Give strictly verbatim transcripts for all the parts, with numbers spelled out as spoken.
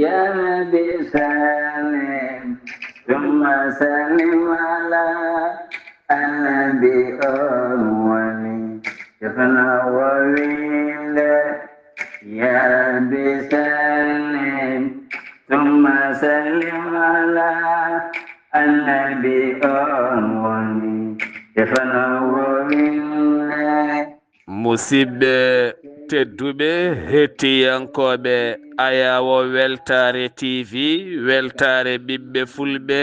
يا ربي سلم ثم سلم على النبي أول. شفنا وويل. يا ربي سلم ثم سلم على النبي أول. شفنا وويل. Musidɓe tedduɓe, hettiyankooɓe Ayaawo Weltaare T V, weltaare ɓiɓɓe fulɓe,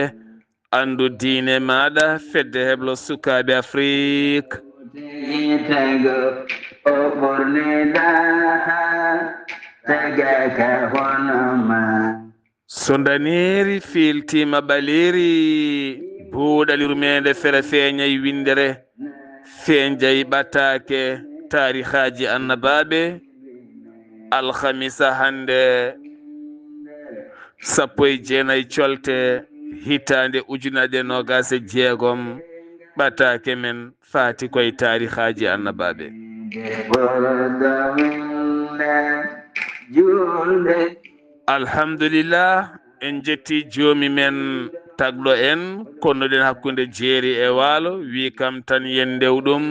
anndu diine maaɗa, fedde heblo sukaaɓe Afrik. Tago o ɓorniɗa ha tagaka hono ma. So ndaneeri fiiltiima ɓaleeri, buuɗal yurmeende fere feeñay winndere, feeñjay ɓataake taarihaaji annabaaɓe. Alhamisa hannde, sappo e jeenay colte, hitaande ujunaaje noogaas e jeegom, ɓataake men faati koye taarihaaji annabaaɓe. Alhamdulillah, en jetti joomi men tagɗo en, konnuɗen hakkunde jeeri e waalo, wi kam tan yen ndew ɗum.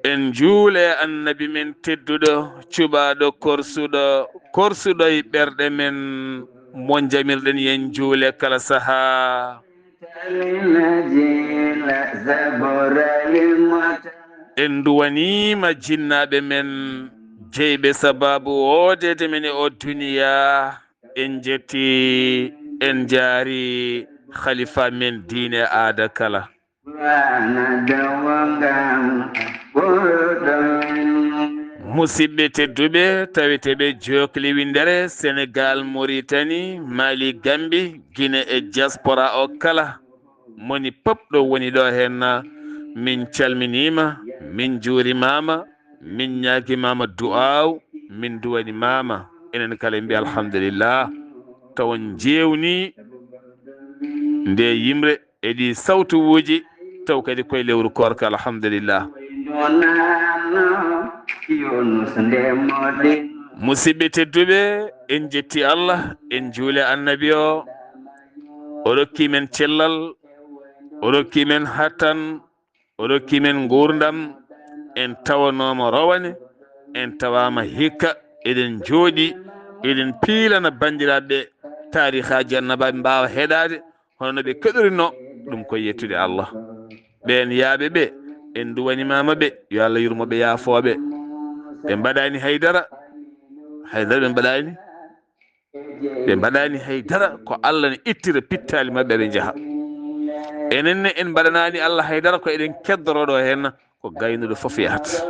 En juule annabi men tedduɗo, cuɓaaɗo korsuɗo, korsuɗo e ɓerɗe men, mo jamirɗen yen juule kala sahaa. En nduwaniima jinnaaɓe men, jeyɓe sabaabu woodeede men e o duniya. En njetti, en njaari khalifa men diine aada kala. Musidɓe tedduɓe, taweteeɓe jookli winndere Senegal, Mauritanie, Mali, Gambie, Guinée e diaspora o kala. Moni pop ɗo woni ɗo heen, min calminiima, min njuurimaama, min ñaagimaama du'aaw, min duwanimaama. Enen kala en mbi alhamdulillah. Taw on njeewni nde yimre e ɗi sawtuwuuji, taw kadi koye lewru koorka, alhamdulillah. Musidɓe tedduɓe, en jetti Allah, en juule annabi o. O rokki men cellal, o rokki men hattan, o rokki men nguurndam, en tawanooma rowane, en tawaama hikka, eɗen njooɗi, eɗen piilana banndiraaɓe taarihaaji annabaaɓe mbaawa heɗaade, hono no ɓe keɗorinoo ɗum ko yettude Allah. Ɓeen yaaɓe ɓe, en nduwanimaama ɓe, yo Allah yurmo ɓe, yaafoo ɓe. Ɓe mbaɗaani hay dara, hay dara ɓe mbaɗaani. Ɓe mbaɗaani hay dara, ko Allah ne ittira pittaali maɓɓe, ɓe njaha. Enen ne, en mbaɗanaani Allah hay dara, ko eɗen keddoroo ɗo heen, ko gaynuɗo fof yahata.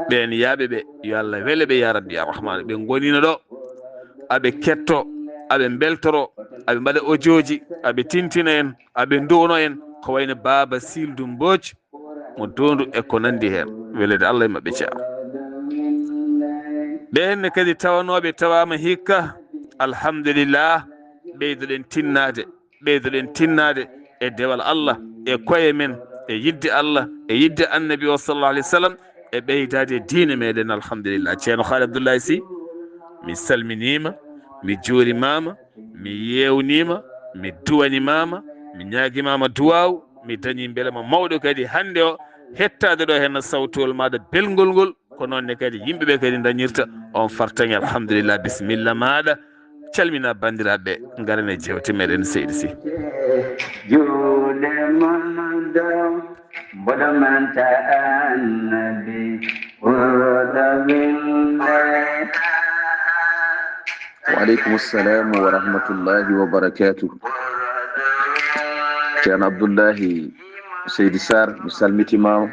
Ɓeen yaaɓe ɓe, yo Allah wele ɓe, ya Rabbi, ya Rahman. Ɓe ngoniino ɗo, aɓe ketto, aɓe mbeltoro, aɓe mbaɗa ojooji, aɓe tintina en, aɓe nduwno en, ko wayno Baaba Sildu Mbooc, mo Doondu e ko nanndi heen. Weleede Allah e maɓɓe, ceerno. Ɓeen ne kadi tawanooɓe tawaama hikka, alhamdulillah, ɓeydoɗen tinnaade, ɓeydoɗen tinnaade e dewal Allah, e koye men, e yiɗde Allah, e yiɗde Annabi o sallallahu alayhi wa sallam, e ɓeydaade e diine meɗen, alhamdulillah. Ceerno Haali Abdullahi Sy, mi salminiima, mi juurimaama, mi yeewniima, mi duwanimaama, mi ñaagimaama duwaaw, mi dañii mbelema mawɗo kadi hannde o, hettaade ɗo heen sawtuwol maaɗa belngol ngol, ko noon ne kadi yimɓe ɓe kadi dañirta on fartaŋŋe. Alhamdulillah, bisimilla maaɗa, calmina banndiraaɓe, ngaren e jeewte meɗen, seydi Sy. Juuɗe mon dow, mboɗo manta Annabi, ɓurɗo winde. Wa aleykum salam wa rahmatullahi wa barakatuh. Ceerno Abdullahi Seydi Sarr, mi salmitimaama,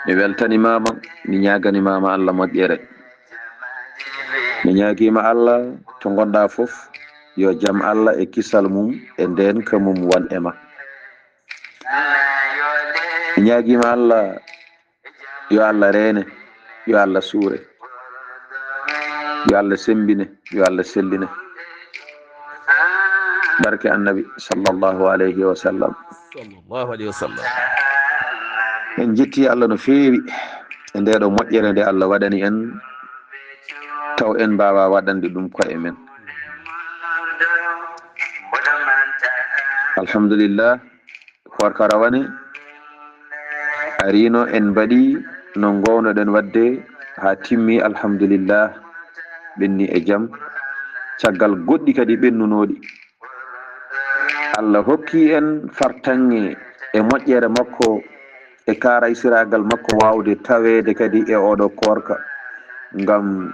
mi weltanimaama, mi ñaaganimaama Allah moƴƴere. Mi ñaagiima Allah to ngonɗa fof, yo jam Allah e kisal mum e ndeenka mum won e ma. Mi ñaagiima Allah, yo Allah reene, yo Allah suure, yo Allah semmbine, yo Allah selline. Barke Annabi sallallahu alayhi wa sallam. Sallallahu alayhi wa sallam. En jetti Allah no feewi e nde ɗo moƴƴere nde Allah waɗani en. taw en mbaawa waɗande ɗum koye men. Alhamdulillah, koorka rawane, arino en mbaɗi no ngownoɗen waɗde haa timmi, alhamdulillah, ɓenni e jam, caggal goɗɗi kadi ɓennunooɗi. Allah hokki en fartaŋŋe e moƴƴere makko e kaaraysiraagal makko waawde taweede kadi e ooɗo koorka, ngam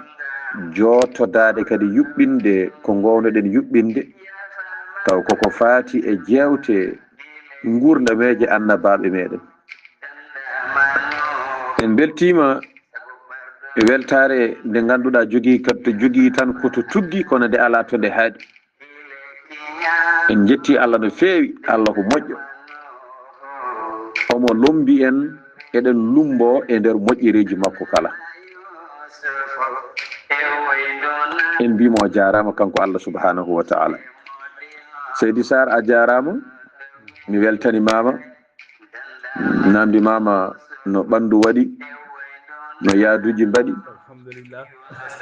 jootodaade kadi yuɓɓinde ko ngownoɗen yuɓɓinde, taw koko faati e jeewte nguurnameeje annabaaɓe meɗen. En mbeltiima e weltaare nde ngannduɗaa jogii, jogii tan ko to tuggi, kono nde alaa to nde haaɗi. En njetti Allah no feewi, Allah ko moƴƴo. Omo lombi en, eɗen lumbo e nder moƴƴereeji makko kala. En mbiimo o jaaraama kanko Allah subhanahu wa ta'ala. Seydi Sarr, a jaaraama, mi weltanimaama. Namndimaama no ɓanndu waɗi, no yaaduuji mbaɗi, Alhamdulillah.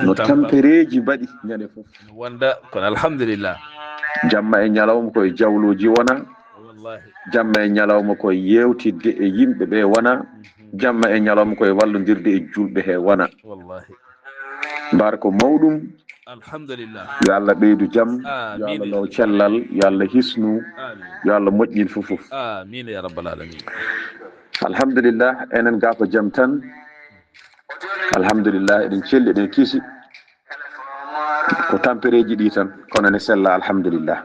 no tampereeji mbaɗi ñande fof. Wonda kono alhamdulillah. Jamma e ñalawma koye jawlooji wona, Wallahi. jamma e ñalawma koye yeewtidde e yimɓe ɓe wona, jamma e ñalawma koye wallondirde e julɓe he wona. Wallahi. Mbar ko mawɗum, Alhamdulillah. yo Allah ɓeydu jam, yo Allah Amiin. Law cellal, yo Allah hisnu, Amin. Yo Allah moƴƴin fof fof. Amin ya rabbal alamin. Alhamdulillah, enen gaa ko jam tan. Alhamdulillah, eɗen celli, eɗen kiisi. Ko tampereeji ɗi tan, kono ne sella, alhamdulillah.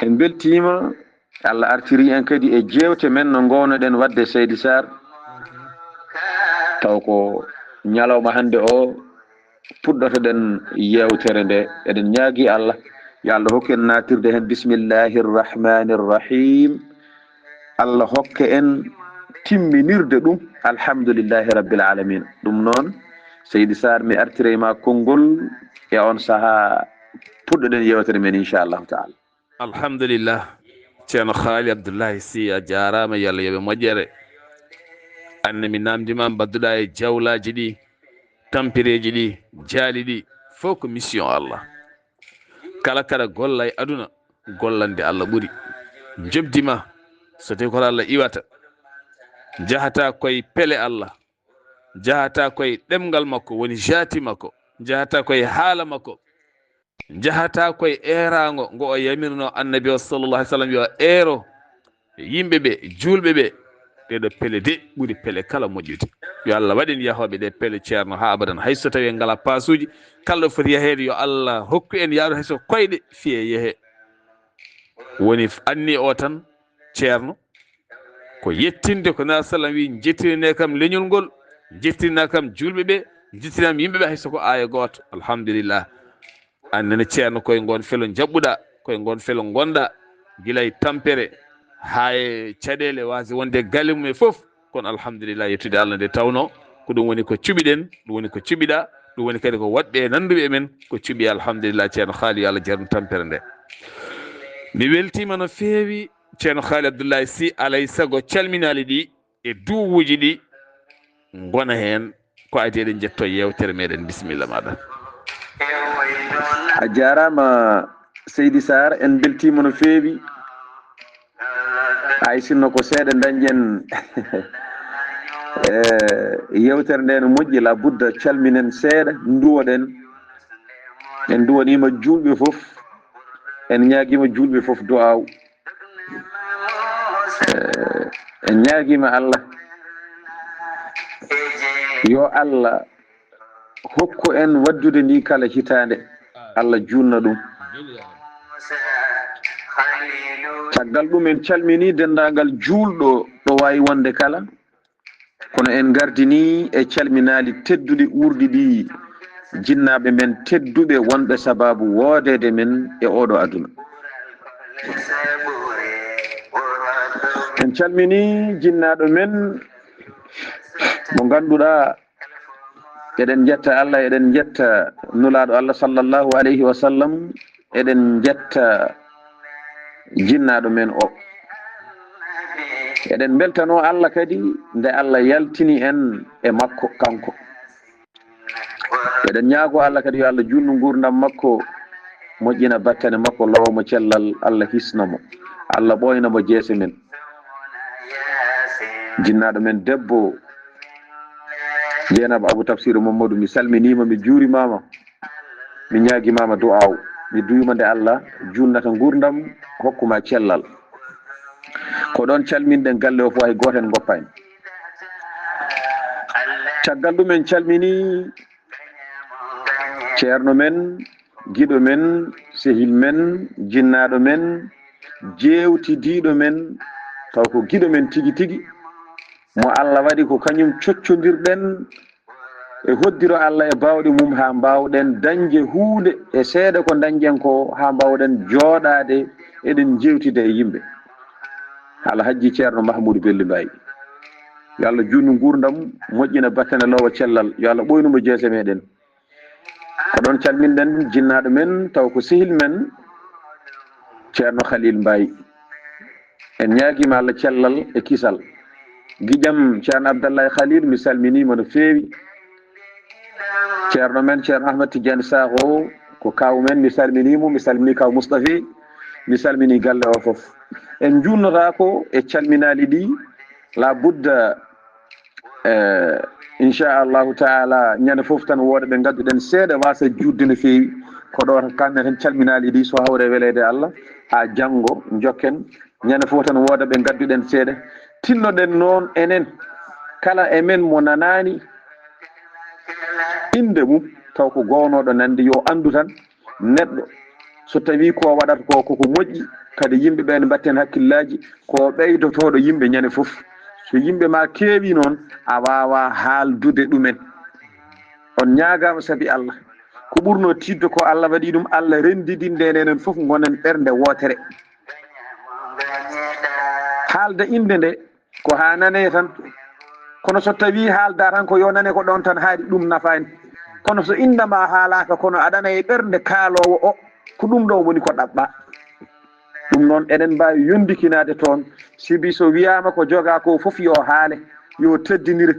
En mbeltiima, Allah artiri en kadi e jeewte men no ngownoɗen waɗde Seydi Sarr. Taw ko ñalawma hannde o puɗɗotoɗen yeewtere nde. Eɗen ñaagi Allah, yo Allah hokku en naatirde heen. Bismillahi rrahmani rrahim. Allah hokke en timminirde ɗum. Alhamdulillahi rabbil alamin. Ɗum noon, Seydi Sarr, mi artiray ma konngol e on sahaa puɗɗoɗen yeewtere men, inchallahu taala. Alhamdulillah. Ceerno Haali Abdullahi Si, a jaaraama, yo Allah yoɓe moƴƴere. Anne mi namndima mbadduɗa e jawlaaji ɗi, tampereeji ɗi, jaali ɗi, fof ko mission Allah. Kala kala golla e aduna, gollande Allah ɓuri. Jobdi ma, so tawi ko Allah iwata, jahata koye pele Allah, jahata koye ɗemngal makko, woni jaati makko, jahata koye haala makko, jahata koye eeraango ngo o yamirno Annabi o sallallahu alaihi wasallam yo eero yimɓe ɓe, juulɓe ɓe. Ɗeɗo pele de ɓuri pele kala moƴƴude. Yo Allah waɗ en yahooɓe ɗe pele, Ceerno, haa abadan. Hay so tawi en ngalaa paasuuji, kala ɗo foti yaheede yo Allah hokku en yahrude, hay so koyɗe fiye yehe. Woni f-, anni o tan, Ceerno, ko yettinde ko Nabi sallam wi, "Jettinane kam leñol ngol, jettinane kam juulɓe ɓe, jettinane yimɓe ɓe, hay so ko aaya gooto." Alhamdulillah. Annene, Ceerno, koye ngoon felo njaɓɓuɗa, koye ngoon felo ngonɗa, gila e tampere haa e caɗeele waasde wonde e galle mum e fof. Kono alhamdulillah, yettude Allah nde tawnoo ko ɗum woni ko cuɓiɗen, ɗum woni ko cuɓiɗa, ɗum woni kadi ko woɗɓe e nannduɓe e men ko cuɓi. Alhamdulillah, Ceerno Haali, yo Allah jarnu tampere nde. Mi weltiima no feewi, Ceerno Haali Abdullahi Si, alay sago calminaali ɗi e duwuuji ɗi ngona heen, ko adii eɗen njetto yeewtere meɗen. Bisimilla maɗa. A jaaraama, Seydi Sarr, en mbeltiima no feewi. Hay sinno ko seeɗa dañƴen, e yeewtere nde no moƴƴi, la budda calminen seeɗa, nduwoɗen. En nduwaniima juulɓe fof, en ñaagiima juulɓe fof du'aaw. Eh, en ñaagiima Allah, yo Allah hokku en waɗdude ndi kala hitaande, Allah juutna ɗum. Caggal ɗum, en calminii denndaangal juulɗo ɗo waawi wonde kala, kono en ngardinii e calminaali tedduɗi uurɗi ɗi jinnaaɓe men tedduɓe wonɓe sabaabu woodeede men e ooɗo aduna. En calminii jinnaaɗo men mo ngannduɗaa, eɗen njetta Allah, eɗen njetta Nulaaɗo Allah sallallahu alayhi wa sallam, eɗen njetta jinnaaɗo men o. Eɗen mbeltanoo Allah kadi nde Allah yaltini en e makko kanko. Eɗen ñaago Allah kadi yo Allah juutnu nguurndam makko, moƴƴina battane makko, lowa mo cellal, Allah hisna mo, Allah ɓooyna mo jeese men. Jinnaaɗo men debbo, Jeynaba Abou Tafsir Mamadou, mi salminiima, mi juurimaama, mi ñaagimaama du'aaw, mi duyuma nde Allah juutnata nguurndam, hokkuma cellal. Ko ɗoon calminɗen galle o fof, hay gooto en ngoppaani. Caggal ɗum en calmini ceerno men, giɗo men, sehil men, jinnaaɗo men, jeewtidiiɗo men, taw ko giɗo men tigi tigi, mo Allah waɗi ko kañum coccondirɗen e hoddiro Allah e baawɗe mum haa mbaawɗen dañde huunde e seeɗa ko dañɗen ko, haa mbaawɗen jooɗaade eɗen njeewtida e yimɓe. Alhajji Ceerno Mahmuudu Belli Mbaay. Yo Allah juutnu nguurndam, moƴƴina battane, lowa cellal. Yo Allah ɓooynu mo jeese meɗen. Ko ɗoon calminɗen jinnaaɗo men, taw ko sehil men, Ceerno Khalil Mbaay. En ñaagiima Allah cellal e kisal. Giƴam Ceerno Abdallahi Khalil, mi salminiima no feewi. Ceerno men, Ceerno Ahmad Tidiane Sakho, ko kaaw men, mi salminiimo, mi salmini kaaw Mustafi, mi salmini galle o fof. En njuutnotaako e calminaali ɗi, la budda, eh, inchallahu taala, ñande fof tan wooda ɓe ngadduɗen seeɗa, wasa juutde no feewi. Ko ɗo tan kalme tan calminaali ɗi, so hawre weleede Allah, haa janngo njokken. Ñande fof tan wooda ɓe ngadduɗen seeɗa. Tinnoɗen noon enen, kala e men mo nanaani innde mum, taw ko gownooɗo nande, yo anndu tan neɗɗo, so tawii ko waɗata ko, koko moƴƴi, kadi yimɓe ɓeen mbatten hakkillaaji, ko ɓeydotooɗo yimɓe ñande fof. So yimɓe ma keewi noon, a waawaa haaldude ɗumen. On ñaagaama sabi Allah. Ko ɓurnoo tiiɗde ko Allah waɗi ɗum, Allah renndidinde en enen fof ngonen ɓernde wootere. Haalda innde nde ko haa nanee tan. Kono so tawii haalda tan ko yo nane ko ɗoon tan haali, ɗum nafaani. Kono so innde ma haalaaka, kono aɗa nana e ɓernde kaaloowo o, ko ɗum ɗo woni ko ɗaɓɓaa. Ɗum noon, eɗen mbaawi yondikinaade toon, sibi so wiyaama ko jogaa ko fof yo haale, yo teddinire.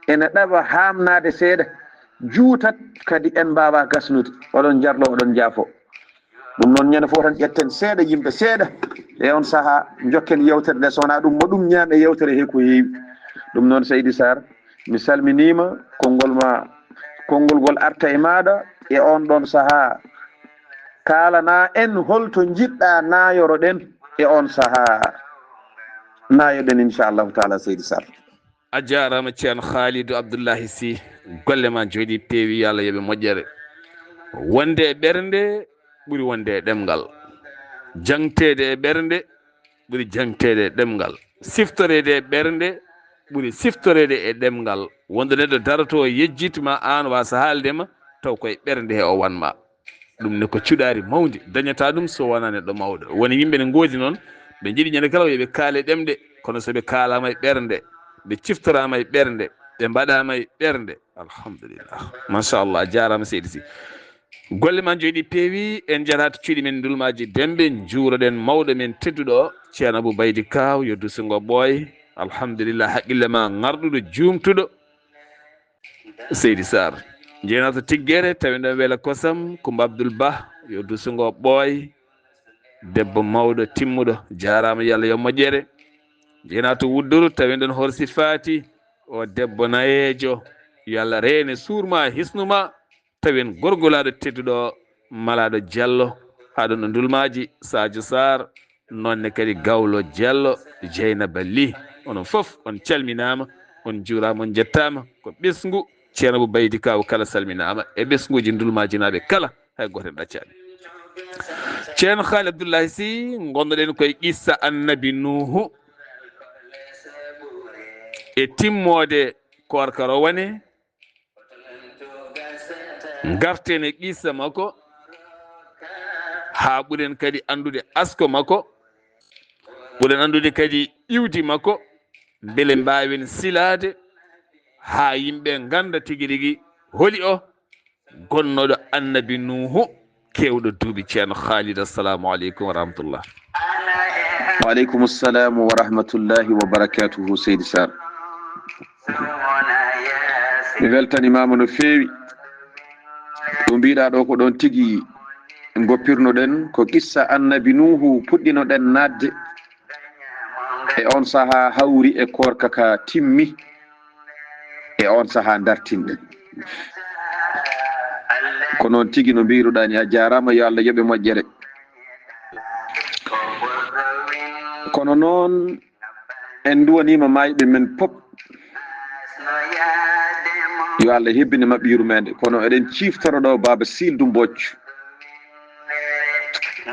Ene ɗaɓa haamnaade seeɗa, juutat kadi en mbaawaa gasnude. Oɗon njarlo, oɗon njaafo. Ɗum noon, ñande fof tan ƴetten seeɗa yimɓe seeɗa e on sahaa, njokken yewtere nde, so wonaa ɗum, mo ɗum ñaame yewtere he ko heewi. Ɗum noon, Seydi Sarr, mi salminiima, konngol ma, konngol ngol arta e maaɗa e on ɗon sahaa. Kaalana en holto njiɗɗa naayoroɗen e on sahaa. Naayoɗen, inchallahu taala, Seydi Sarr. A jaaraama, Ceerno Khalidou Abdoulahi Sy. Golle ma njooɗii, peewi, yo Allah yoɓe moƴƴere. Wonde e ɓernde ɓuri wonde e ɗemngal. Jangteede e ɓernde ɓuri jangteede e ɗemngal. Siftoreede e ɓernde ɓuri siftoreede e ɗemngal. Wonde neɗɗo daroto, yejjit ma, aan wasa haalde ma, taw koye ɓernde he o wan ma. Ɗum ne ko cuɗaari mawndi, dañataa ɗum so wonaa neɗɗo mawɗo. Woni yimɓe ne ngoodi noon, ɓe njiɗi ñande kala ko yo ɓe kaale ɗemɗe, kono so ɓe kaalaama e ɓernde, ɓe ciftoraama e ɓernde, ɓe mbaɗaama e ɓernde, alhamdulillah. Machallah, a jaaraama, Seydi Sy. Golle ma njooɗii, peewi, en njaraat cuuɗi men Ndulmaaji Dembe, njuuroɗen mawɗo men tedduɗo o, Ceerno Abou Baydi Kaaw, yo dusungo ɓooy. Alhamdulillah, haqqille ma ŋarɗuɗo, juumtuɗo. Seydi Sarr. Jeenato Tiggere, tawi ɗon Wela Kosam, Kumba Abdoul Ba, yo dusungo ɓooy. Debbo mawɗo, timmuɗo, jaaraama, yo Allah yoɓ moƴƴere. Jeenato Wudduru, tawi ɗon Horsi Faati, o debbo nayeejo, yo Allah reene, suurma, hisnuma. Tawi en gorgolaaɗo tedduɗo, malaaɗo Jallo, haa ɗon ɗo Ndulmaaji, Sadio Sarr, noon ne kadi Gawlo Jallo, Jeynaba Ly. Onon fof on calminaama, on njuuraama, on njettaama. Ko ɓesngu Ceerno Abou Baydi Kaaw kala salminaama, e ɓesnguuji Ndulmaajinaaɓe kala, hay gooto en ɗaccaani. Ceerno Khaali Abdoulahi Sy, ngonnoɗen koye qissa Annabi Nuuhu e timmoode koorka rowane, ngarten e qissa makko, haa ɓuren kadi anndude asko makko, ɓuren anndude kadi iwdi makko, mbele mbaawen silaade haa yimɓe ngannda tigi rigi holi o gonnoɗo Annabi Nuuhu, keewɗo duuɓi. Ceerno Khalid, assalamu aleykum wa rahmatullah. Wa aleykum assalamu wa rahmatullahi wa barakatuhu, Seydi Sarr. Mi weltanimaama no feewi. Ɗum mbiɗa ɗo ko ɗon tigi ngoppirnoɗen, ko qissa annabi Nuuhu puɗɗinoɗen naatde. E on sahaa hawri e koorka ka timmi, e on sahaa dartinɗen. Ko noon tigi no mbiruɗaa ni, a jaaraama, yo Allah yoɓe moƴƴere. Kono noon, en nduwaniima maayɓe men pop. Yo Allah hebbine maɓɓe yurmeende. Kono eɗen ciftoro ɗo Baaba Sildu Mbooc.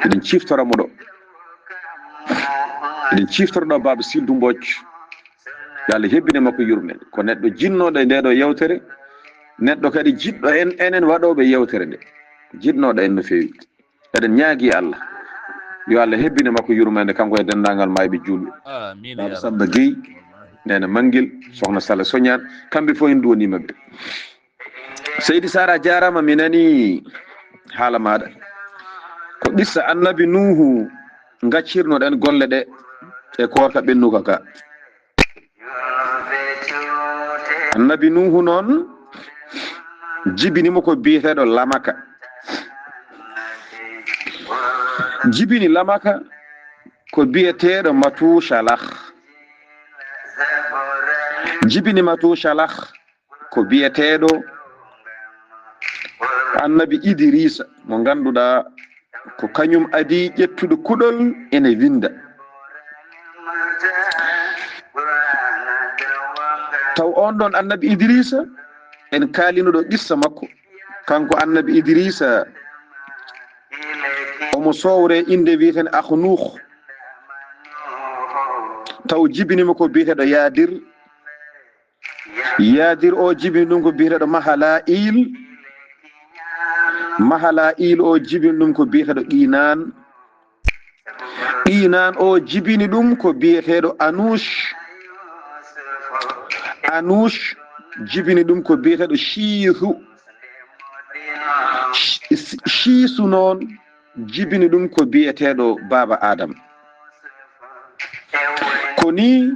Eɗen ciftora mo ɗo. Eɗen ciftora ɗo Baaba Sildu Mbooc. Yo Allah hebbine makko yurmeende. Ko neɗɗo jinnooɗo e nde ɗo yewtere. Neɗɗo kadi jiɗɗo en, enen waɗooɓe yewtere nde. Jinnooɗo en no feewi. Eɗen ñaagi Allah. Yo Allah hebbine makko yurmeende, kanko e denndaangal maayɓe juulɓe. Amin, Baaba ya Samba Rabbi. Guèye, Neene Mangel, Sohna Sala Soñaan, kamɓe fof en nduwaniima ɓe. Seydi Sara, a jaaraama, mi nani haala maaɗa. Ko qissa annabi Nuuhu ngaccirnoɗen golle ɗe e koorka ɓennuka ka. Annabi Nuuhu noon, jibini mo ko biyeteeɗo Lamaka. Jibini Lamaka ko biyeteeɗo Matushalah. Jibini Matushalah ko biyeteeɗo annabi Idrisa, mo ngannduɗaa ko kañum adii ƴettude kuɗol ene winnda. Taw on ɗon annabi Idrisa, en kaalino ɗo qissa makko. Kanko annabi Idrisa, omo sowre innde wiyeten Akhnuh. Taw jibinimo ko biyeteeɗo Yadir. Yadir o jibini ɗum ko biyeteeɗo Mahala'il. Mahala'il o jibini ɗum ko biyeteeɗo Qinan. Qinan o jibini ɗum ko biyeteeɗo Anush. Anush jibini ɗum ko biyeteeɗo Shiithu. Shi-, Shiithu noon jibini ɗum ko biyeteeɗo Baaba Adama. Ko ni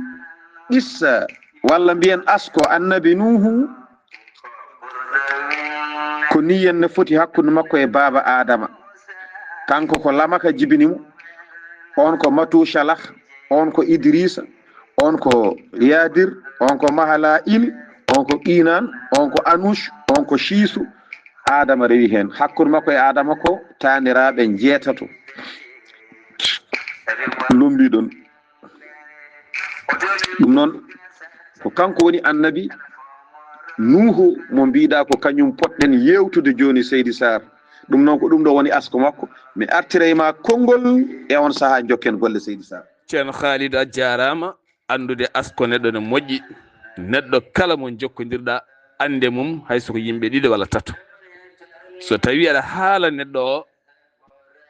qissa, walla mbiyen asko annabi Nuuhu, ko ni en no foti hakkunde makko e Baaba Adama. Kanko ko Lamaka jibini mo, on ko Matushalah, on ko Idrisa, on ko Yadir, on ko Mahala'il, on ko Qinan, on ko Anush, on ko Shiithu. Adama rewi heen. Hakkunde makko e Adama ko taaniraaɓe njeetato. Lumbiɗon. Ɗum noon, ko kanko woni annabi Nuuhu mo mbiɗa ko kañum poɗɗen yewtude jooni, Seydi Sarr. Ɗum noon, ko ɗum ɗo woni asko makko. Mi artiray ma konngol e on sahaa, jokken golle, Seydi Sarr. Ceerno Khalid, a jaaraama. Anndude asko neɗɗo ne moƴƴi. Neɗɗo kala mo njokkondirɗa, annde mum, hay so ko yimɓe ɗiɗo walla tato. So tawi aɗa haala neɗɗo o,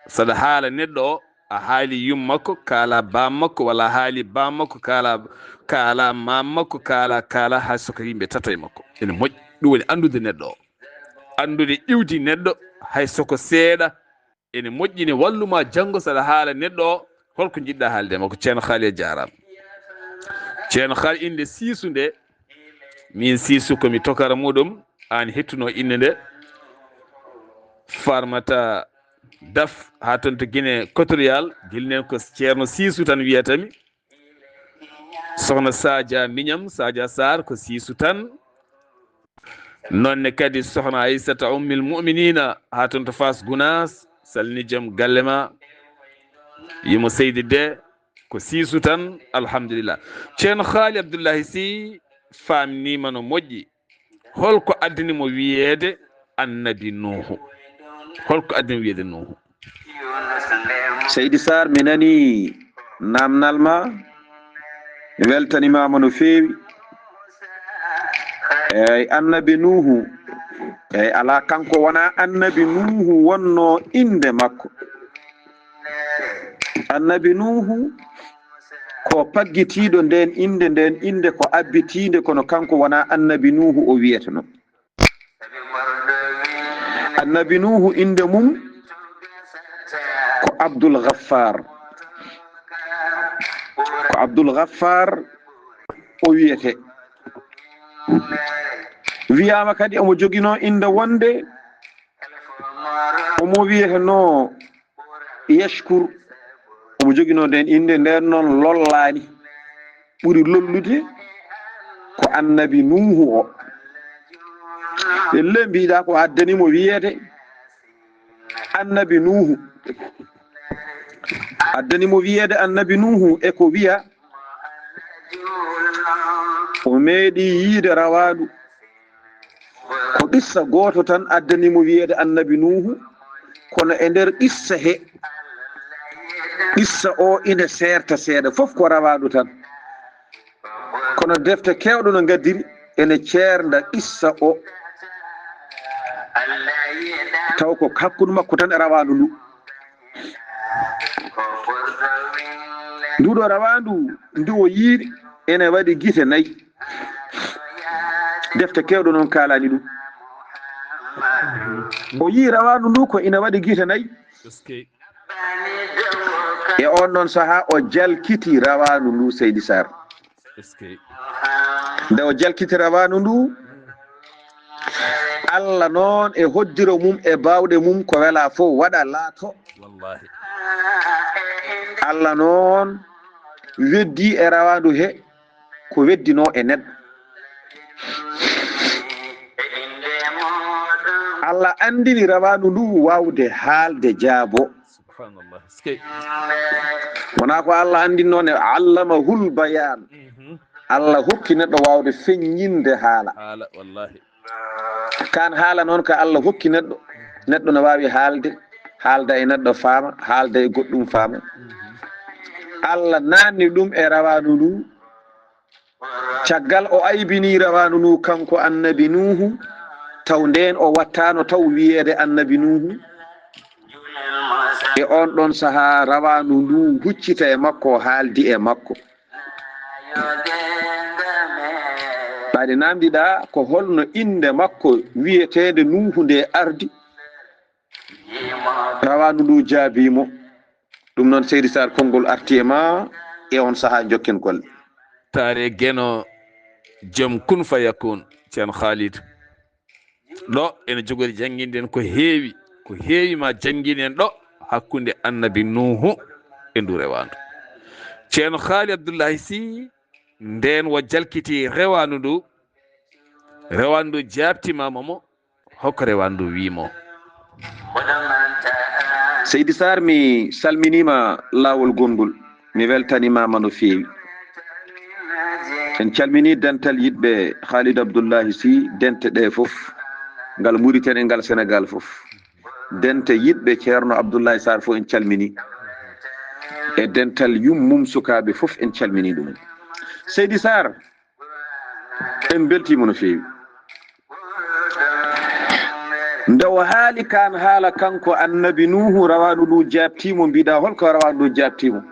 saɗa haala neɗɗo o, a haali yum makko, kaala baam makko, walla a haali baam makko, kaala, kaala maam makko, kaala, kaala, hay so ko yimɓe tato e makko. Ene moƴƴi. Ɗum woni anndude neɗɗo o. Anndude iwdi neɗɗo, hay so ko seeɗa, ene moƴƴi, ne wallu ma janngo saɗa haala neɗɗo o, holko njiɗɗa haalde e makko. Ceerno Khaali, a jaaraama. Ceerno Khaali, innde Siisu nde, min Siisu ko mi tokara muɗum, aan hettuno innde nde. Farmata Daf, haa toon to Guinée équatoriale, gilnen ko Ceerno Siisu tan wiyata mi. Sohna Sadia Miñam, Sadia Sarr, ko Siisu tan. Noon ne kadi Sohna Aissata Ummil Mu'minina, haa toon to Fass Gounass, salmini joom galle ma. Yimo Seydi De, ko Siisu tan, alhamdulillah. Ceerno Khaali Abdullahi Sy, faamniima no moƴƴi. Holko addani mo wiyeede Annabi Nuuhu? Holko addani mo wiyeede Nuuhu? Seydi Sarr, mi nani namnal ma, mi weltanimaama no feewi. Eey, Annabi Nuuhu, eey, alaa, kanko wonaa Annabi Nuuhu wonnoo innde makko. Annabi Nuuhu ko paggitiiɗo ndeen innde, ndeen innde ko abbitiinde, kono kanko wonaa Annabi Nuuhu o wiyetenoo. Annabi Nuuhu, innde mum ko Abdul Ghaffar. Ko Abdul Ghaffar o wiyetee. Wiyaama kadi omo joginoo innde wonde Omo wiyeteno Yashkur. Omo joginoo ndeen innde, ndeen noon lollaani. Ɓuri lollude ko Annabi Nuuhu o. Ellee, mbiɗa ko addani mo wiyeede Annabi Nuuhu. Addani mo wiyeede Annabi Nuuhu e ko wiya o meeɗi yiide rawaandu. Ko qissa gooto tan addani mo wiyeede Annabi Nuuhu, kono e nder qissa he, qissa o ina seerta seeɗa, fof ko rawaandu tan. Kono defte keewɗe no ngaddiri ene ceernda qissa o, taw ko hakkunde makko tan e rawaandu ndu. Nduɗo rawaandu ndu o yiiri ene waɗi gite nayi. Defte keewɗe noon kaalani ɗum. O yii rawaandu ndu ko ina waɗi gite nayi. Eskey. E oon ɗoon sahaa o jalkiti rawaandu ndu, Seydi Sarr. Eskey. Nde o jalkiti rawaandu ndu, Allah noon e hoddiro mum e baawɗe mum ko wela fof waɗa laato. Wallahi. Allah noon weddi e rawaandu he ko weddinoo e neɗɗo. Allah anndini rawaandu ndu waawde haalde jaabo. Subhanallah. Eskey. Wonaa ko Allah anndinno ne, allamahul bayaan. Mhm. Allah hokki neɗɗo waawde feññinde haala. Haala, wallahi. Kaan haala noon ka Allah hokki neɗɗo, neɗɗo no waawi haalde, haalda e neɗɗo faama, haalda e goɗɗum faama. Mhm. Allah naanni ɗum e rawaandu ndu. Caggal o aybini rawaandu ndu kanko Annabi Nuuhu, taw ndeen o wattaano taw wiyeede Annabi Nuuhu. E oon ɗoon sahaa rawaandu ndu huccita e makko, haaldi e makko. Ɓayde naamndiɗaa ko holno innde makko wiyeteende Nuuhu nde ardi? Rawaandu ndu jaabii mo. Ɗum noon, Seydi Sarr, konngol arti e ma e oon sahaa, njokken golle. Taare Geno, joom kun fayakun, Ceerno Khalid. Ɗo ene jogori jannginde en ko heewi, ko heewi ma janngin en ɗo hakkunde Annabi Nuuhu e ndu rewaandu. Ceerno Khalid Abdullahi Sy, ndeen o jalkiti rewaandu ndu, rewaandu ndu jaabtiima mo, hokko rewaandu ndu wii mo. Seydi Sarr, mi salminiima laawol gonngol, mi weltaniima ma no feewi. En calminii dental yiɗɓe Khalid Abdullahi Sy, dente ɗe fof, ngal Mauritanie e ngal Sénégal fof. Dente yiɗɓe Ceerno Abdullahi Sarr fof en calminii. E dental yummum sukaaɓe fof en calminii ɗum. Seydi Sarr, en mbeltiima no feewi. Nde o haali kaan haala kanko Annabi Nuuhu, rawaandu ndu jaabtii mo, mbiɗa hol ko rawaandu ndu jaabtii mo?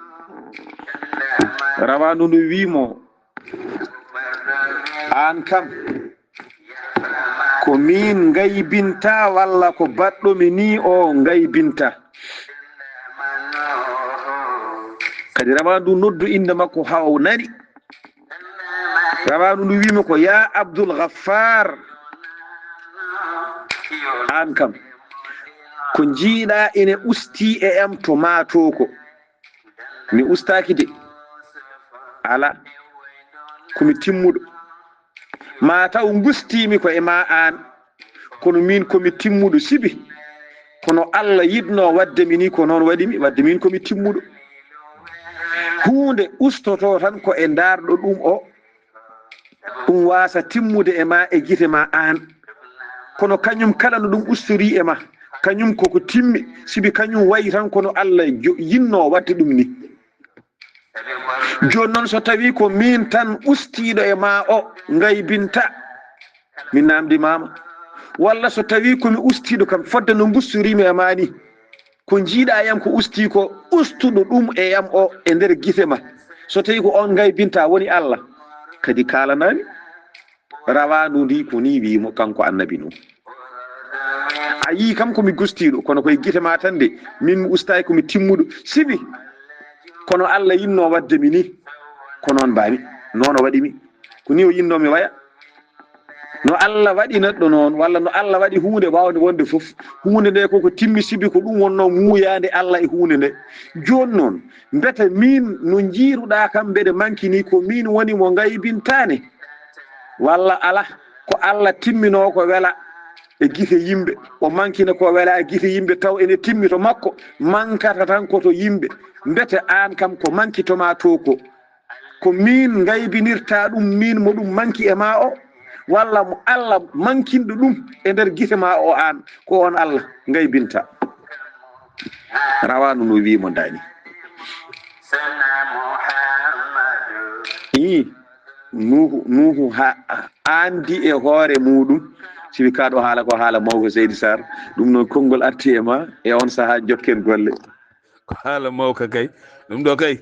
Rawaandu ndu wii mo, aan kam, ko miin ngaybinta walla ko baɗɗo mi ni o ngaybinta? Kadi rawaandu ndu noddu innde makko haa o nani. Rawaandu ndu wii mo ko, yaa Abdul Ghaffar, aan kam, ko njiiɗaa ene ustii e am to maatoo ko. Mi ustaaki de. Alaa. Ko mi timmuɗo. Ma taw ngustiimi ko e ma aan. Kono miin ko mi timmuɗo sibi. Kono Allah yiɗno waɗde mi ni ko noon waɗi mi, waɗde miin ko mi timmuɗo. Huunde ustotoo tan ko e ndaarɗo ɗum o. Ɗum waasa timmude e ma e gite ma aan. Kono kañum kala no ɗum ustorii e ma, kañum koko timmi, sibi kañum wayi tan kono Allah jo-, yinnoo waɗde ɗum ni. Jooni noon, so tawii ko miin tan ustiiɗo e ma o ngaybinta, mi naamndimaama. Walla so tawii ko mi ustiiɗo kam, fodde no ngusturiimi e ma ni, ko njiiɗaa e am ko ustii ko, ustuɗo ɗum e am o e nder gite ma. So tawii ko oon ngaybinta woni Allah, kadi kaalanaa mi. Rawaandu ndi ko ni wii mo kanko Annabi Nuuhu. A yii kam ko mi gustiiɗo, kono koye gite ma tan de, min mi ustaaki ko mi timmuɗo. Sibi, kono Allah yinnoo waɗde mi ni, ko noon mbaami, noon o waɗi mi. Ko ni o yinnoo mi waya. No Allah waɗi neɗɗo noon, walla no Allah waɗi huunde waawnde wonde fof, huunde nde koko timmi, sibi ko ɗum wonnoo muuyaande Allah e huunde nde. Jooni noon, mbete miin no njiiruɗaa kam mbeɗe mankini, ko miin woni mo ngaybintaani? Walla alaa, ko Allah timminoo ko wela e gite yimɓe, o mankina ko wela e gite yimɓe, taw ene timmi to makko, mankata tan ko to yimɓe. Mbete aan kam ko manki to maa to ko? Ko miin ngaybinirta ɗum, miin mo ɗum manki e maa o, walla mo Allah mankinɗo ɗum e nder gite maa o aan, ko on Allah ngaybinta? Rawaandu no wii mo ndaani. Ii, Nuuhu, Nuuhu ha, aandi e hoore muuɗum, sibi kaa ɗo haala ko haala mawko Seydi Sarr, ɗum noon konngol arti e ma, e on sahaa jokken golle. Ko haala mawka kay. Ɗum ɗo kay,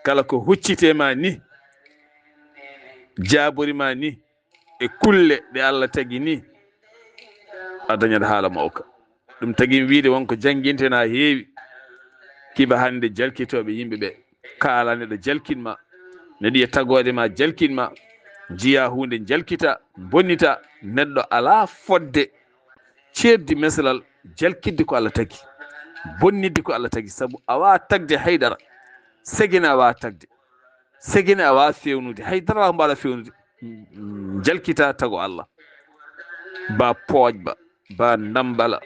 kala ko huccite ma ni, jaabori ma ni, e kulle ɗe Allah tagi ni, a dañat haala mawka. Ɗum tagi mi wiide wonko jannginte na heewi. Kiba hannde jalkitooɓe yimɓe ɓe. Kaala neɗɗo jalkin ma. Neɗɗo yiya tagoode ma jalkin ma. Njiya huunde jalkita, bonnita. Neɗɗo alaa fodde ceerdi mesalal jalkidde ko Allah tagi. Bonnidde ko Allah tagi. Sabu a waawaa tagde hay dara. Segene a waawaa tagde. Segene a waawaa feewnude. Hay dara a mbaɗa feewnude. Mm, jalkita tago Allah. Ba pooƴ ba, ba ndambala,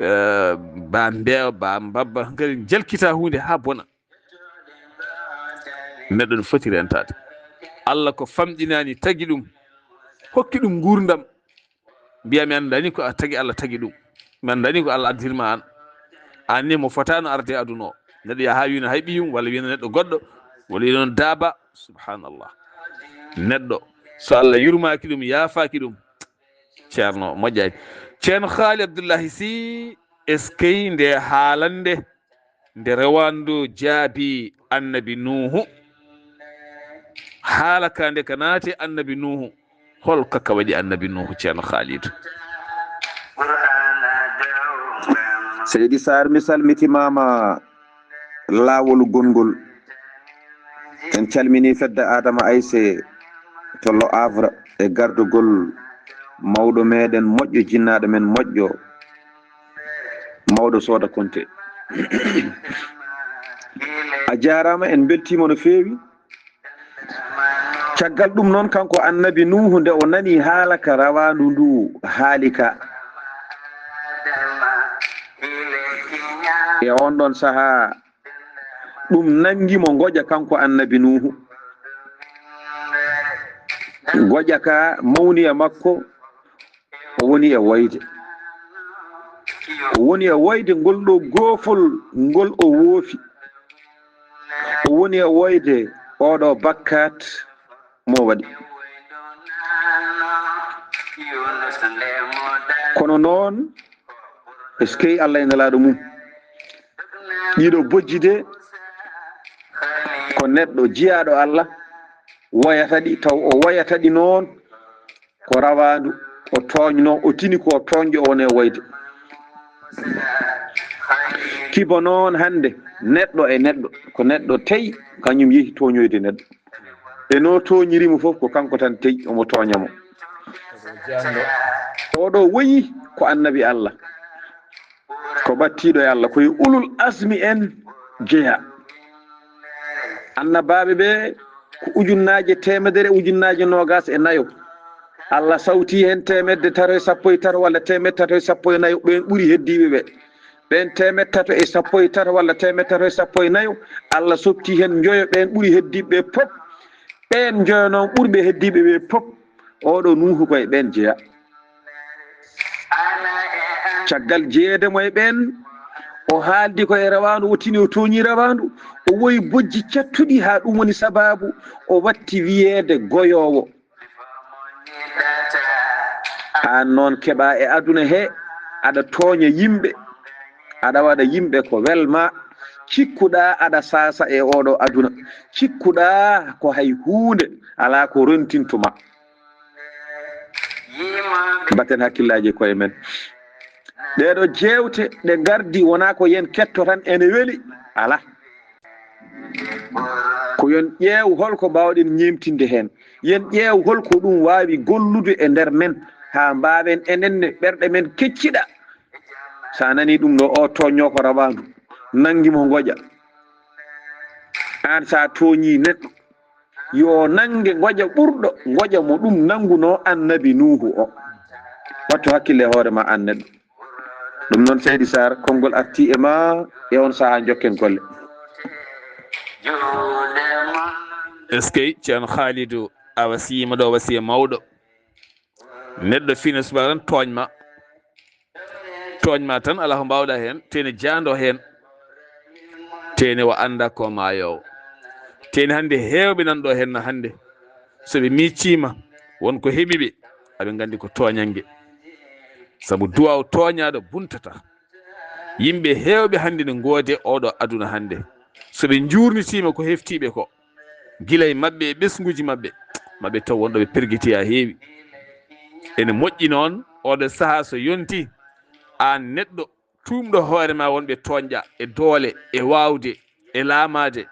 eh, ba mbeewa, ba mbabba. Hankadi jalkita huunde haa bona. Neɗɗo no foti rentaade. Allah ko famɗinani tagi ɗum, hokki ɗum nguurndam. Mbiya mi anndani ko a tagi, Allah tagi ɗum. Mi anndani ko Allah addirma an. An ni mo fotaano arde aduna o. Neɗɗo yaha wino hay ɓiyum, walla wino neɗɗo goɗɗo, walla wino daaba. Subhanallah. Neɗɗo, so Allah yurmaaki ɗum, yaafaaki ɗum, ceerno moƴƴaani. Ceerno Haali Abdullahi Si, eskey nde haalande, nde rewandu jaabi annabi Nuuhu. Haala ka nde ka naati annabi Nuuhu. Hol ka ka waɗi annabi Nuuhu, ceerno Haalidu? Seydi Sarr, mi salmitimaama laawol gonngol. En calmini fedde Adama Ayse to Le Havre e gardugol mawɗo meɗen moƴƴo, jinnaaɗo men moƴƴo, mawɗo Sooda Konte. A jaaraama, en mbeltiima no feewi. Caggal ɗum noon, kanko annabi Nuuhu, nde o nani haala ka rawaandu ndu haali ka, e on ɗon sahaa, ɗum nanngi mo ngoƴa kanko annabi Nuuhu. Ngoƴa ka mawni e makko, o woni e woyde. O woni e woyde ngol ɗo goofol ngol o woofi. O woni e woyde oɗo bakkat mo waɗi. Kono noon, eskey Allah e Nelaaɗo mum. Ɗiɗo bojji de, ko neɗɗo jiyaaɗo Allah woyata ɗi, taw o woyata ɗi noon ko rawaandu, o tooñno, o tini ko tooñɗo, o woni e woyde. Kiba noon hannde, neɗɗo e neɗɗo, ko neɗɗo tey, kañum yehi tooñoyde neɗɗo. E no tooñiri mo fof, ko kanko tan tey, omo tooña mo. Oɗo woyi ko annabi Allah, ko ɓattiiɗo e Allah, ko e ulul asmi en jeya. Annabaaɓe ɓe ko ujunnaaje teemedere, ujunnaaje noogaas e nayo. Allah sawti heen teemedde tato e sappo e tato walla teemedde tato e sappo e nayo, ɓeen ɓuri heddiiɓe ɓe. Ɓeen teemedde tato e sappo e tato walla teemedde tato e sappo e nayo, Allah sopti heen njoyo, ɓeen ɓuri heddiiɓe ɓe pop. Ɓeen njoyo noon ɓurɓe heddiiɓe ɓe pop, oɗo Nuuhu ko e ɓeen jeya. Caggal jeyeede mo e ɓeen, o haaldi ko e rawaandu, o tini o tooñi rawaandu, o woyi bojji cattuɗi, haa ɗum woni sabaabu o watti wiyeede goyoowo. Aan noon keɓa e aduna he, aɗa tooña yimɓe, aɗa waɗa yimɓe ko welma, cikkuɗa aɗa saasa e oɗo aduna, cikkuɗa ko hay huunde alaa ko rontinto ma. Mbatten hakkillaaji e koye men. Ɗeeɗo jeewte ɗe ngardi wonaa ko yen ketto tan ene weli, alaa. Ko yon ƴeew holko mbaawɗen ñeemtinde heen. Yen ƴeew holko ɗum waawi gollude e nder men. haa mbaawen enen ne ɓerɗe men kecciɗa. So a nanii ɗum ɗo, o tooñnoo ko rawaandu, nanngi mo ngoƴa. Aan so a tooñii neɗɗo, yo nannge ngoƴa ɓurɗo ngoƴa mo ɗum nanngunoo Annabi Nuuhu o. Wattu hakkille e hoore ma aan neɗɗo. Ɗum noon, Seydi Sarr, konngol artii e ma e on sahaa, njokken golle. Eskey, Ceerno Khalidou, a wasiima ɗo wasiya mawɗo. Neɗɗo fina subaka tan tooñ ma. Tooñ ma tan, alaa ko mbaawɗa heen, tene jaando heen. Tene o annda ko maayoowo. Tene hannde heewɓe nan ɗo heen na hannde. So ɓe miicciima, won ko heɓi ɓe, aɓe nganndi ko tooñannge. Sabu duwaaw tooñaaɗo buntata. Yimɓe heewɓe hannde ne ngoode oɗo aduna hannde. So ɓe njuurnitiima ko heftiiɓe ko, gila e maɓɓe e ɓesnguuji maɓɓe, maɓɓe taw wonɗo ɓe pergiti haa heewi. Ene moƴƴi noon, oɗo sahaa so yonti, aan neɗɗo tuumɗo hoore ma wonɓe tooñɗa e doole, e waawde, e laamaade,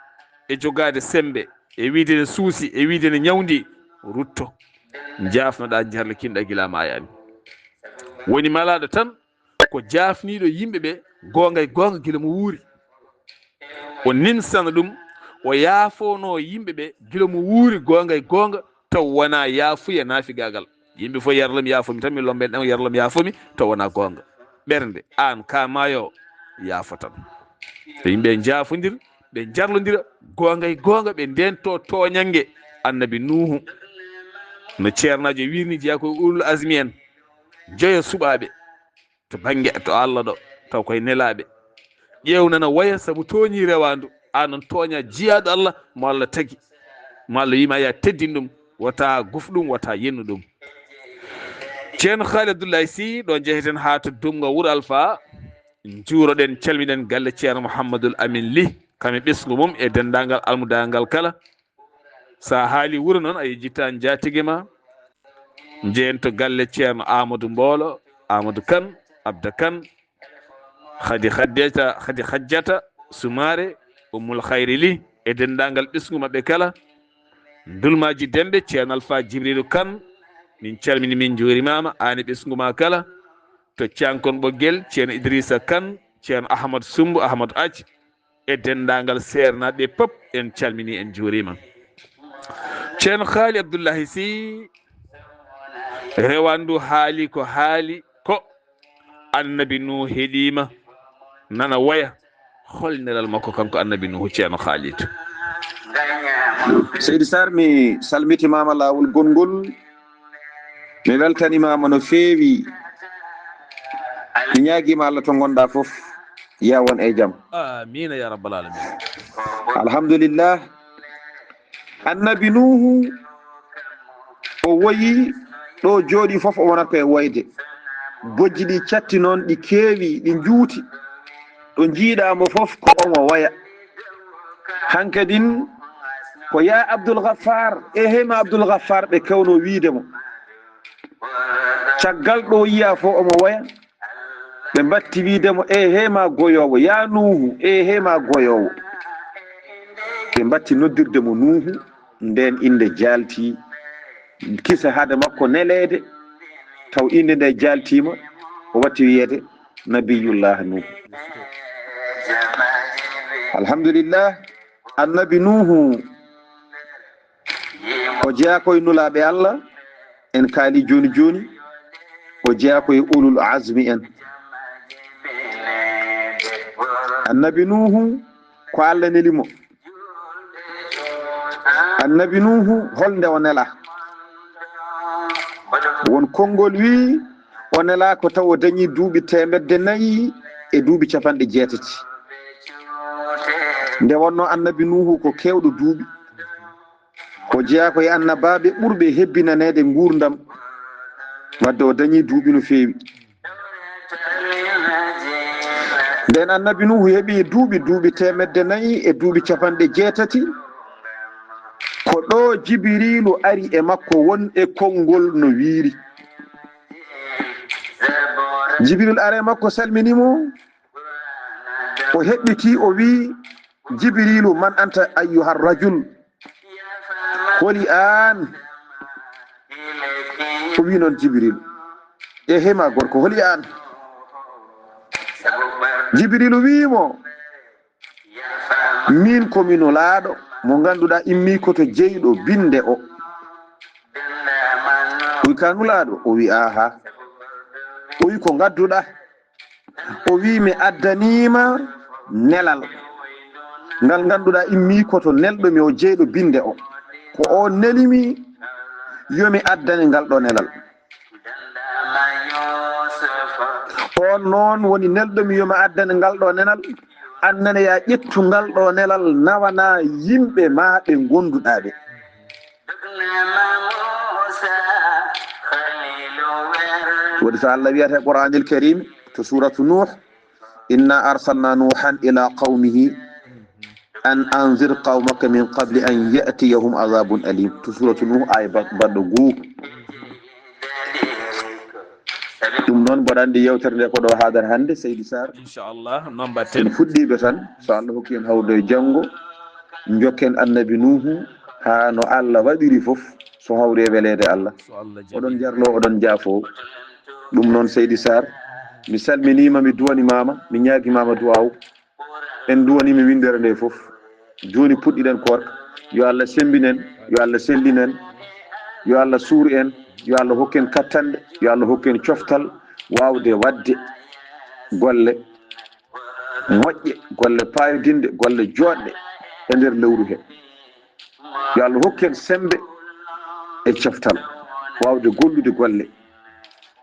e jogaade semmbe, e wiyde ne suusi, e wiyde ne ñawndi, rutto. Njaafnoɗaa, njarlikinɗaa gila a maayaani. Woni malaaɗo tan ko jaafniiɗo yimɓe ɓe goonga e goonga gila mo wuuri. O nimsana ɗum, o yaafoonoo yimɓe ɓe gila mo wuuri goonga e goonga, taw wonaa yaafuya naafigaagal. Yimɓe fof yarlam yaafomi tan, mi lomben ɗam yarlam yaafomi, taw wonaa goonga. Ɓernde, aan ka maayo, yaafo tan. Yo yimɓe njaafondir, ɓe njarlondira, goonga e goonga, ɓe ndento tooñannge. Annabi Nuuhu, no ceernaajo wiirni, jeyaa ko e ulul azmi en, joyo suɓaaɓe to bannge, to Allah ɗo, taw koye nelaaɓe. Ƴeew nana woya sabu tooñii rewaandu, aan noon tooñaa jiyaaɗo Allah mo Allah tagi, mo Allah wiima ya teddin ɗum, wota guf ɗum, wota yennu ɗum. Ceerno Khaali Abdullahi Sy, ɗo njeheten haa to Dumngo Wuro Alfa, njuuroɗen, calmiɗen galle Ceerno Mouhamadoul Amin Ly, kam e ɓesngu mum e denndaangal almudaangal kala. So a haali wuro noon, a yejjitta njaatige ma. Njehen to galle Ceerno Amadou Mboolo, Amadou Kane, Abda Kane, Khady Khadijata, Khady Khadijata Soumaré, Ummul Khayri Ly, e denndaangal ɓesngu maɓɓe kala. Dulmaaji Demɓe, Ceerno Alfa Jibrilu Kane, min calmini, min njuurimaama, aan e ɓesngu ma kala. To Cankon Ɓoggel, Ceerno Idrissa Kane, Ceerno Ahmad Summbu, Ahmad Ath, e denndaangal seernaaɓe pop, en calmini, en njuuriima. Ceerno Khaali Abdullahi Sy, rewaandu haali ko haali ko, Annabi Nuuhu heɗiima, nana woya. Hol nelal makko kanko Annabi Nuuhu, Ceerno Khalid? Seydi Sarr, mi salmitimaama laawol gonngol, mi weltanimaama no feewi, mi ñaagiima Allah to ngonɗaa fof, ya won e jam. Amiina ya rabbal alamin. Alhamdulillah. Annabi Nuuhu, o woyi, ɗo jooɗi fof o wonat ko e woyde. Bojji ɗi catti noon, ɗi keewi, ɗi njuuti. Ɗo njiiɗaa mo fof ko omo woya. Hankadin ko ya Abdul Ghaffar, e hema Abdul Ghaffar ɓe kewno wiide mo. Caggal ɗo yiya fof omo woya. Ɓe mbatti wiide mo, ehe ma goyoowo, ya Nuuhu, ehe ma goyoowo. Ɓe mbatti noddirde mo Nuuhu, nden innde jaalti, kisa hade makko neleede, taw innde nde jaaltiima, o watti wiyeede Nabiyullah Nuuhu. Alhamdulillah, Annabi Nuuhu, o jeyaa ko e nulaaɓe Allah, en kaali jooni jooni, o jeyaa ko e ulul azmi en. Annabi Nuuhu, ko Allah neli mo. Annabi Nuuhu, hol nde o nelaa? Won konngol wii, o nelaa ko taw o dañii duuɓi teemedde nayi e duuɓi capanɗe jeetati. Nde wonnoo Annabi Nuuhu ko keewɗo duuɓi. O jeyaa ko e annabaaɓe ɓurɓe hebbinaneede nguurndam, wadde o dañii duuɓi no feewi. Nden Annabi Nuuhu heɓi duuɓi, duuɓi teemedde nayi e duuɓi capanɗe jeetati. Ko ɗo Jibiriilu ari e makko won e konngol no wiiri. Jibiriilu ari e makko, salmini mo, o heɓɓiti, o wii, Jibiriilu, man anta ayyuhar rajul? Holi aan? O wii noon Jibiriilu. Ehe, ma gorko, holi an? Jibrilu wi'i mo, min ko mi nulaaɗo mo ngannduɗaa immii ko to jeyɗo binnde o. O wi, ka nulaaɗo? O wi, aha. O wi, ko ngadduɗaa? O wi, mi addaniima nelal ngal ngannduɗaa immii ko to nelɗo mi o jeyɗo binnde o. Ko o neli mi yo mi addane ngal ɗo nelal. On noon woni nelɗo mi yo mi addane ngal ɗo nelal. An nene, ya ƴettu ngal ɗo nelal, nawana yimɓe ma ɓe ngonduɗaa ɓe. Waɗi so Allah wiyata e Qur'anil Karim to suratu Nuh, inna arsalna Nuhan ila qawmihi an anzir qawmaka min qabli an ya'tiyahum adhabun alim. To suratu Nuh, aya ba-, baɗɗo goo. Ɗum noon, mboɗo anndi yewtere nde ko ɗo haadata hannde, Seydi Sarr. Inchallah, noon mbaɗten. En fuɗɗiiɓe tan, so Allah hokki en hawrude e janngo, njokken Annabi Nuuhu haa no Allah waɗiri fof, so hawri e weleede Allah. So Allah jaɓi. Oɗon njarlo, oɗon njaafo. Ɗum noon, Seydi Sarr, mi salminiima, mi duwanimaama, mi ñaagimaama duwaaw. En duwaniima winndere nde fof. Jooni puɗɗiɗen koorka. Yo Allah semmbin en, yo Allah sellin en, yo Allah suur en, yo Allah hokku en kattanɗe, yo Allah hokku en coftal waawde waɗde golle moƴƴe, golle paayodinɗe, golle jooɗɗe e nder lewru he. Yo Allah hokku en semmbe e coftal waawde gollude golle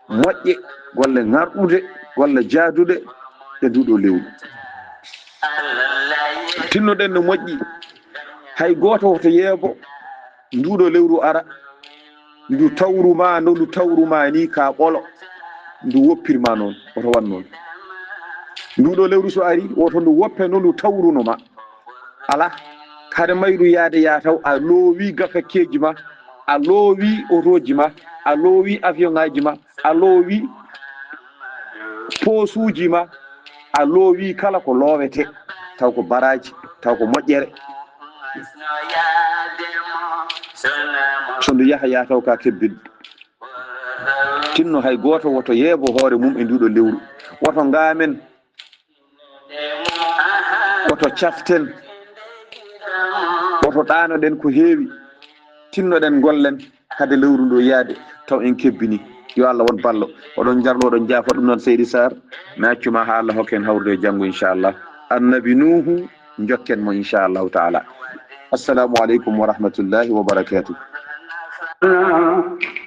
moƴƴe, golle ŋarɗude, golle jaaduɗe e nduɗo lewru. Tinnoɗen no moƴƴi, hay gooto woto yeebo nduɗo lewru ara, ndu tawru ma, no ndu tawru ma ni ka ɓolo, ndu woppir ma noon, woto waɗ noon. Nduɗo lewru so ari, woto ndu woppe no ndu tawruno ma. Alaa, hade mayru yaade yaa taw a loowi gafakkeeji ma, a loowi otooji ma, a loowi avion ŋaaji ma, a loowi poosuuji ma, a loowi kala ko loowetee, taw ko baraaji, taw ko moƴƴere. So ndu yaha, yaa taw ka kebbin. Tinno hay gooto woto yeebo hoore mum e nduɗo lewru. Woto ngaamen. Woto caften, woto ɗaanoɗen ko heewi, tinnoɗen ngollen hade lewru ndu yaade, taw en kebbini. Yo Allah won ballo. Oɗon njarlo, oɗon njaafa ɗum noon, Seydi Sarr. Mi accuma haa Allah hokka en hawrude e janngo, inchallah. Annabi Nuuhu, njokken mo, inchallahu taala. Assalamu aleykum wa rahmatullahi wa barakatuh.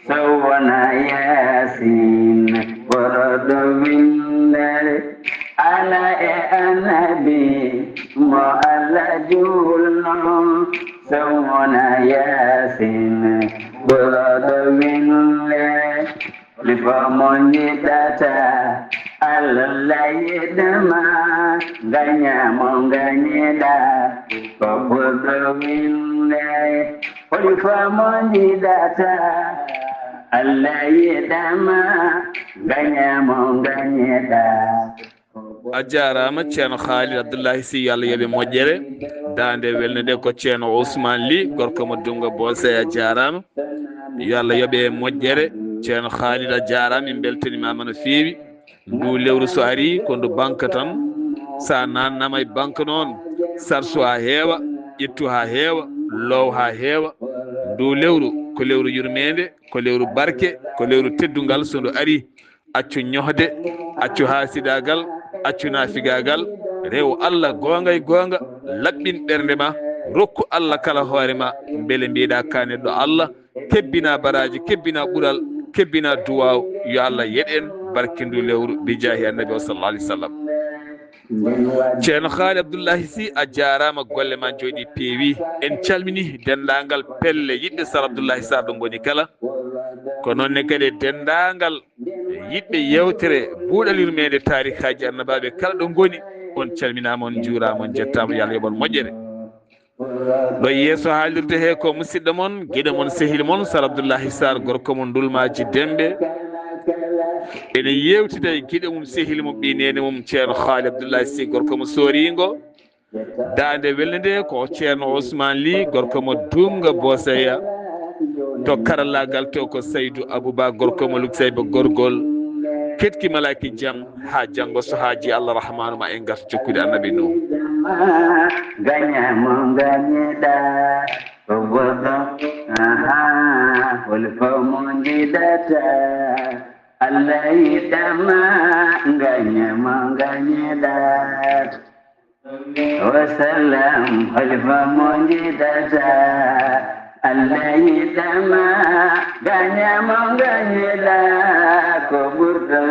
Sowona Yaasin, ɓurɗo winndere, Alla e Annabi mo Alla juulno. Sowona Yaasin, ɓurɗo winndere, holi ko mo njiɗata, Alla yiɗma, ngaña mo ngañiɗa, ko ɓurɗo winndere. Holi ko mo njiɗata, Alla yiɗma, ngaña mo ngañiɗa. A jaaraama, Ceerno Khalid Abdullahi Sy, yo Allah yoɓe moƴƴere. Daande welnde nde ko Ceerno Ousmane Ly, gorko mo Dunnga Boosey, a jaaraama. Yo Allah yoɓe moƴƴere. Ceerno Khalid, a jaaraama, min mbeltaniima ma no feewi. Ndu lewru so arii, ko ndu banka tan. So a naatnaama e banka noon, sarsu haa heewa, ƴettu haa heewa, loow haa heewa. Ndu lewru ko lewru yurmeende, ko lewru barke, ko lewru teddungal. So ndu arii, accu ñohde, accu haasidaagal, accu naafigaagal, rew Allah goonga e goonga, laɓɓin ɓernde ma, rokku Allah kala hoore ma, mbele mbiɗa ka neɗɗo Allah, kebbina baraaji, kebbina ɓural, kebbina duwaaw. Yo Allah yeɗ en barke ndu lewru, bi jaahi Annabi o sallallahu alaihi wasallam. Ceerno Khalid Abdullahi Sy, a jaaraama, golle ma njooɗi peewi. En calmini denndaangal pelle yiɗɓe Sar Abdullahi Sarr ɗo ngoni kala. Ko noon ne kadi e denndaangal yiɗɓe yeewtere Buuɗal Yurmeende Taarikaaji Annabaaɓe kala ɗo ngoni, on calminaama, on njuuraama, on njettaama, yo Allah yoɓ on moƴƴere. Ɗo yeeso haalirde he ko musidɗo mon, giɗo mon, sehil mon, Sar Abdullahi Sarr, gorko mo Ndulmaaji Demɓe. Ene yeewtida e giɗo mum, sehil mum, ɓii neene mum, Ceerno Khalid Abdullahi Sy, gorko mo Sooriingo. Daande welnde nde ko Ceerno Ousmane Ly, gorko mo Dunnga Boosey. To karallaagal to ko Saydu Abouba, gorko mo Lukseyba Gorgol. Ketki malaiki jam ha jango sahaji Allah Rahmanu ma en gas jokkude annabi Nuh. Gaña mo gañeɗa ko boɗɗo. Aha, holko mo jiɗata? Allah yiɗama, gaña mo gañeɗa. Wasalam, holko mo jiɗata? Allah yiɗama, gaña mo gañeɗa ko ɓurɗo.